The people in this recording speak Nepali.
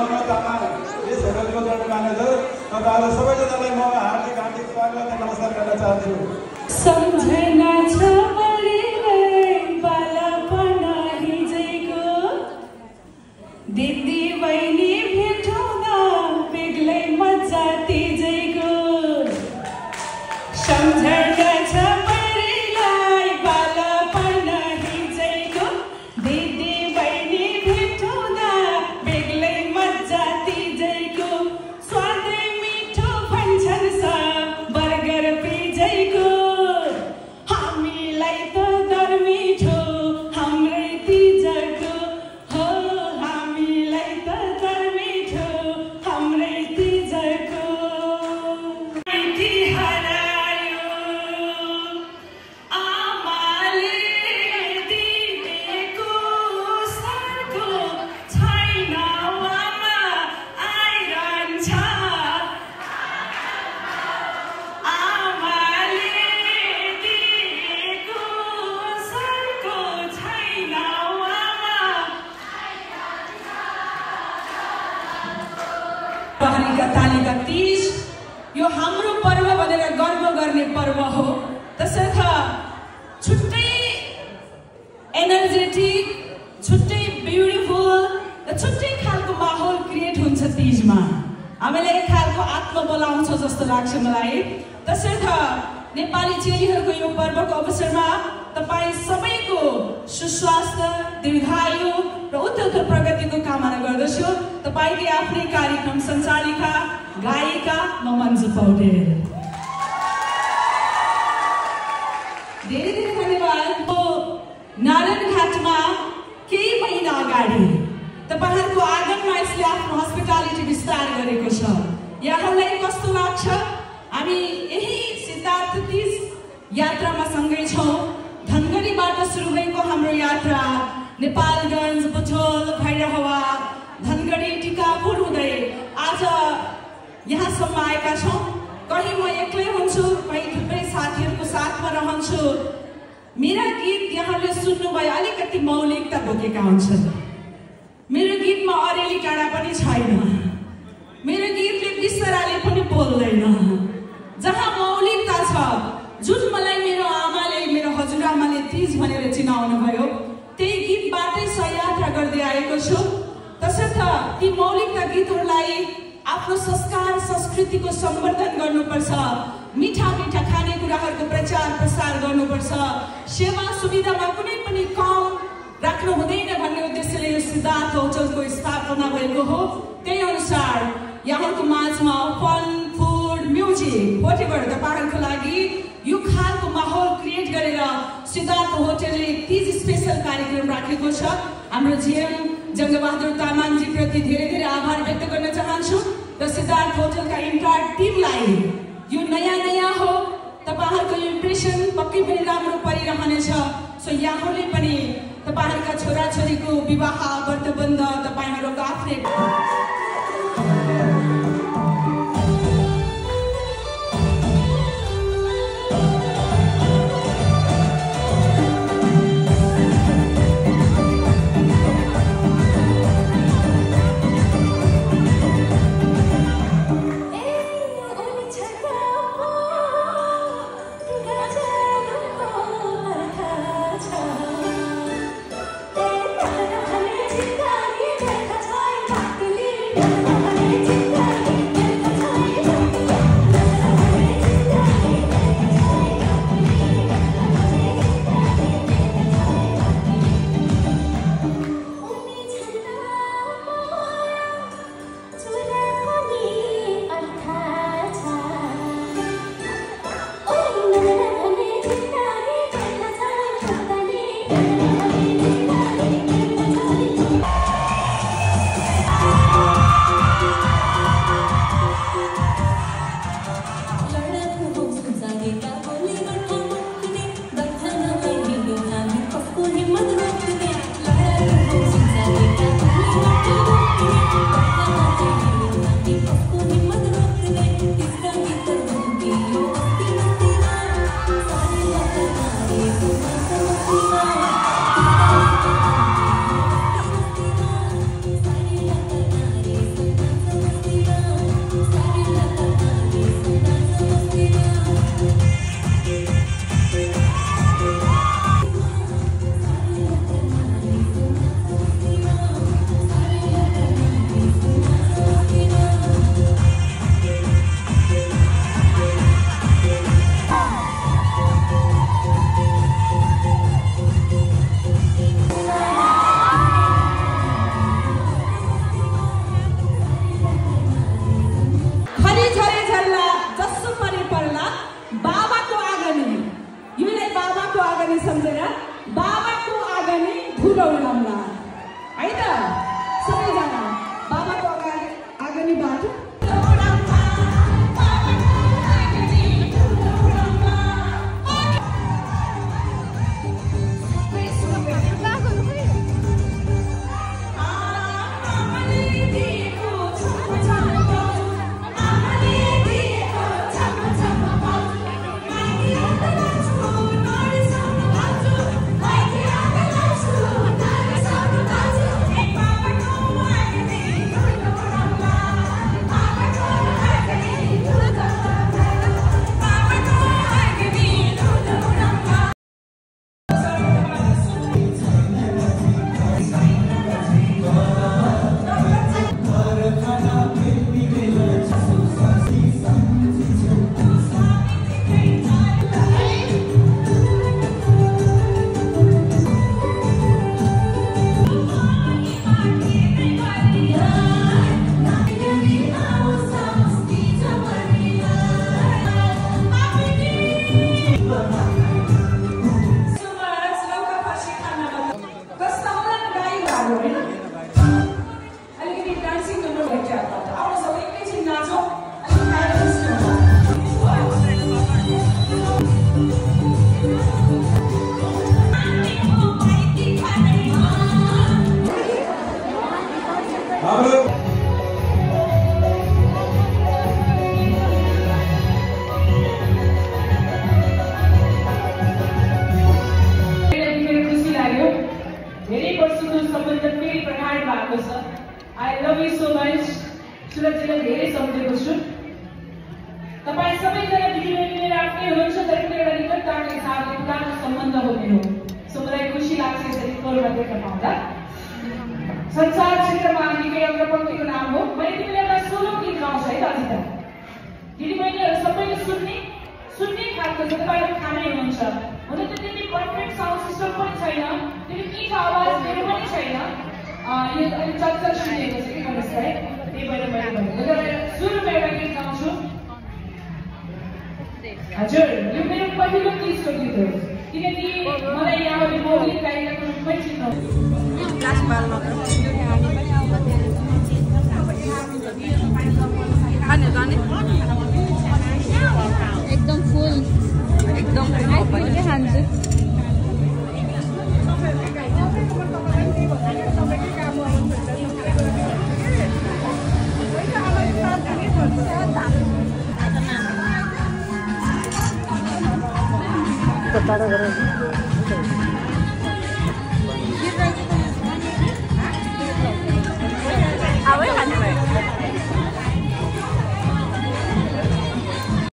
मनोज तामाङ यस होटलको जनरल म्यानेजर तपाईहरु सबैजनालाई म हार्दिक हार्दिक स्वागत र नमस्कार गर्न चाहन्छु। सम्झना छ बलिलै बालपन हिजैको दिदी बहिनी भेटाउँदा बेग्लै मजा तिजैको सम्झना छ बलिलै बालपन हिजैको दिदी बहिनी भेटाउँदा बेग्लै मजा तिजैको स्वादै मिठो भन्छन् सब बर्गर पिजैको हामीलाई त दर मिठो हाम्रै तिजको हो हामीलाई त दर मिठो हाम्रै तिजको माइती हरायो आमाले दिएको सरको छैन आमा आइरहन्छ आमाले दिएको सरको छैन आमा पहलीका तालीका तीज यो हाम्रो पर्व भनेर गर्व गर्ने पर्व हो। त्यसर्थ छुट्टै एनर्जेटिक छुट्टै ब्युटिफुल र छुट्टै खालको माहौल क्रिएट हुन्छ तीजमा। हामीले एक खालको आत्मबल आउँछ जस्तो लाग्छ मलाई। त्यसर्थ नेपाली चेलीहरूको यो पर्वको अवसरमा तपाईँ सबैको सुस्वास्थ्य दीर्घायु र उत्तरोत्तर प्रगतिको कामना गर्दछु। तपाईँकै आफ्नै कार्यक्रम सञ्चालिका गायिका म मन्जु पौडेल। धेरै धेरै धन्यवाद। नारायण घाटमा केही महिना अगाडि तपाईहरुको आगमनमा यसले आफ्नो हस्पिटालिटी विस्तार गरेको छ। यहाँलाई कस्तो लाग्छ? हामी यही सिद्धार्थ तीज यात्रामा सँगै छौँ। धनगढीबाट सुरु भएको हाम्रो यात्रा नेपालगञ्ज बुटोल भैरहवा धनगढी टिकापुर हुँदै आज यहाँसम्म आएका छौँ। कहीँ म एक्लै हुन्छु, कहीँ थुप्रै साथीहरूको साथमा रहन्छु। मेरा गीत यहाँले सुन्नुभयो अलिकति मौलिकता बोकेका हुन्छन्। मेरो गीतमा अरेली काँडा पनि छैन। मेरो गीतले विसराले पनि बोल्दैन। जहाँ मौलिकता छ, जुन मलाई मेरो आमाले मेरो हजुरआमाले तीज भनेर चिनाउनु भयो, त्यही गीतबाटै सयात्रा गर्दै आएको छु। त्यसर्थ ती मौलिकता गीतहरूलाई आफ्नो संस्कार संस्कृतिको सम्वर्धन गर्नुपर्छ। मिठा मिठा खानेकुराहरूको प्रचार प्रसार गर्नुपर्छ। सेवा सुविधामा कुनै पनि कम राख्नु हुँदैन भन्ने उद्देश्यले यो सिद्धार्थ होटलको स्थापना भएको हो। त्यही अनुसार यहाँको माझमा फन फुड म्युजिक व्हाटएभर तपाईहरुको लागि यो खालको माहौल क्रिएट गरेर सिद्धार्थ होटलले तीज स्पेशल कार्यक्रम राखेको छ। हाम्रो जीएम जङ्गबहादुर तामाङजी प्रति धेरै धेरै आभार व्यक्त गर्न चाहन्छु र सिद्धार्थ होटलका इन्टायर टिमलाई। यो नयाँ हो, तपाईहरुको इम्प्रेसन पक्कै पनि राम्रो परिरहनेछ। सो यहाँले पनि तपाईहरुका छोराछोरीको विवाह व्रतबन्ध तपाईहरुको आफ्नै यू सो मच। सुरक्षालाई धेरै सम्झेको छु। तपाईँ सबैजना दिदीबहिनी मेरो आफ्नै हुनुहुन्छ, तर पनि एउटा निकटताको हिसाबले पुरानो सम्बन्ध हो मेरो। सो मलाई खुसी लाग्छ यसरी फोनमा देख्न पाउँदा। संसार क्षेत्रमा निकै अग्रपंक्तिको नाम हो। मैले तिमीलाई एउटा सोलो गीत गाउँछु है त अझै त। दिदीबहिनीहरू सबैले सुन्ने खालको छ, तपाईँहरू खानै हुनुहुन्छ। हुन त त्यति पर्फेक्ट साउन्ड सिस्टम पनि छैन, त्यति मिठो आवाज मेरो पनि छैन। यो अलिक चक्कर सुनिएको छ कि कसलाई, त्यही भएर मैले भनेको। तर सुरुमा एउटा गीत गाउँछु। हजुर, यो मेरो पहिलो गीतको गीत हो, किनकि मलाई यहाँले मौलिक गायिकाको रूपमै चिन्नुहुन्छ। एकदम फुल एकदम के खान्छु तो